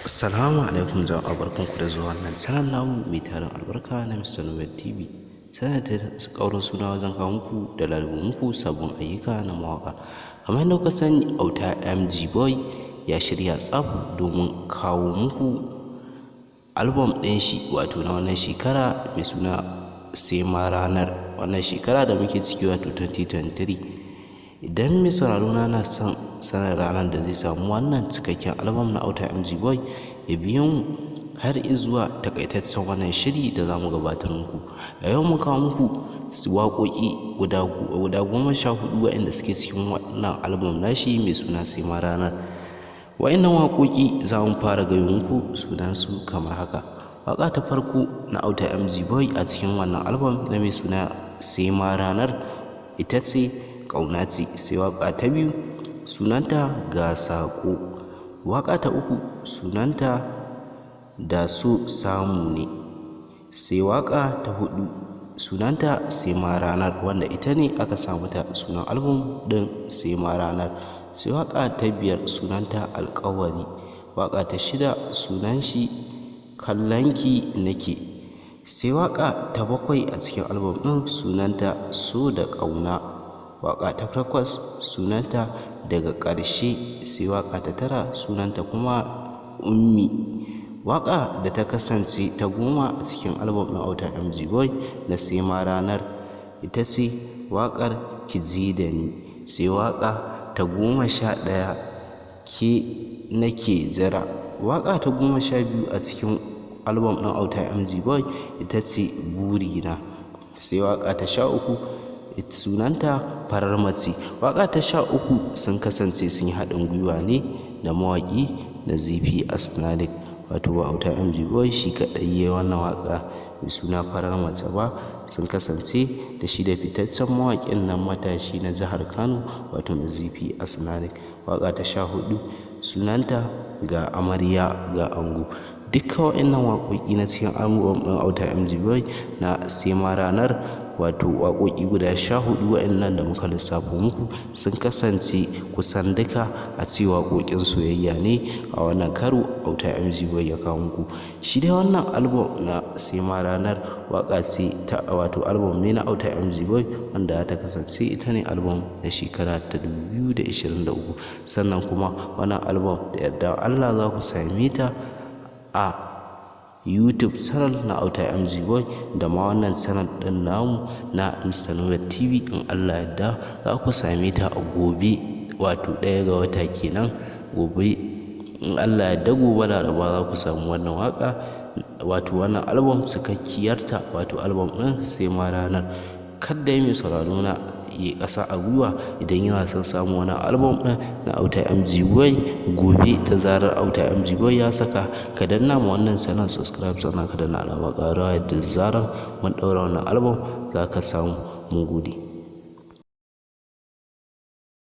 Assalamu alaikum jama'a, barkanku da zuwa wannan channel namu mai tarin albarka na Mr. Nobel TV. Channel ta ƙaurin suna wajen kawo muku da lalubo muku sabbin ayyuka na mawaƙa. Kamar yadda kuka sani, Auta MG Boy ya shirya tsaf domin kawo muku album ɗin shi, wato na wannan shekara mai suna Sai Ma Ranar, wannan shekara da muke ciki, wato 2023. Idan mai sauraro na son sanin ranar da zai samu wannan cikakken album na Auta MG Boy, ya biyo mu har izuwa takaitaccen wannan shiri da za mu gabatar muku. A yau mun kawo muku waƙoƙi guda 14 waɗanda suke cikin wannan album nashi mai suna Sai Ma Ranar. Waɗannan waƙoƙi za mu fara gayo muku sunansu kamar haka. Waƙa ta farko na Auta MG Boy a cikin wannan album na mai suna Sai Ma Ranar ita ce Ƙauna Ce. Sai waƙa ta biyu, sunanta Ga Saƙo. Waƙa ta uku, sunanta Da So Samu Ne. Sai waƙa ta huɗu, sunanta Sai Ma Ranar, wanda ita ne aka sa mata sunan album ɗin Sai Ma Ranar. Sai waƙa ta biyar, sunanta Alƙawari. Waƙa ta shida, sunan shi Kallonki Nake. Sai waƙa ta bakwai a cikin album ɗin, sunanta So da Ƙauna. Waƙa ta takwas, sunanta Daga Ƙarshe. Sai waƙa ta tara, sunanta kuma Ummi. Waƙa da ta kasance ta 10 a cikin album ɗin Auta MG Boy na Sai Ma Ranar ita ce waƙar Ki Ji da Ni. Sai waƙa ta 11, Ke Nake Jira. Waƙa ta 12 a cikin album ɗin Auta MG Boy ita ce Burina. Sai waƙa ta 13, sunanta Farar Mace. Waƙa ta 13 sun kasance sun yi haɗin gwiwa ne da mawaƙi Nazifi Asnanic, wato ba Auta MG Boy shi kaɗai ya yi wannan waƙa mai suna Farar Mace ba, sun kasance da shi da fitaccen mawaƙin nan matashi na jihar Kano, wato Nazifi Asnanic. Waƙa ta 14, sunanta Ga Amarya Ga Ango. Dukka waɗannan waƙoƙi na cikin album ɗin Auta MG Boy na Sai Ma Ranar, wato waƙoƙi guda 14 waɗannan da muka lissafo muku, sun kasance kusan duka a ce waƙoƙin soyayya ne a wannan karo Auta MG Boy ya kawo muku. Shi dai wannan album na Sai Ma Ranar waƙa ce ta, wato album ne na Auta MG Boy wanda ta kasance ita ne album na shekara ta 2023. Sannan kuma wannan album, da yardar Allah, za ku same ta a YouTube channel na Auta MG Boy da ma wannan channel ɗin namu na Mr. Nobel TV. In Allah yarda, za ku same ta a gobe, wato 1 ga wata kenan. Gobe in Allah yarda, gobe Laraba, za ku samu wannan waƙa, wato wannan album cikakkiyarta, wato album ɗin Sai Ma Ranar. Kadda mai sauraro na ya ƙasa a gwiwa idan yana son samun wannan album ɗin na Auta MG Boy gobe da zarar Auta MG Boy ya saka. Ka danna ma wannan channel subscribe, sannan ka danna alamar ƙararrawa, yadda zarar mun ɗaura wannan album za ka samu. Mun gode.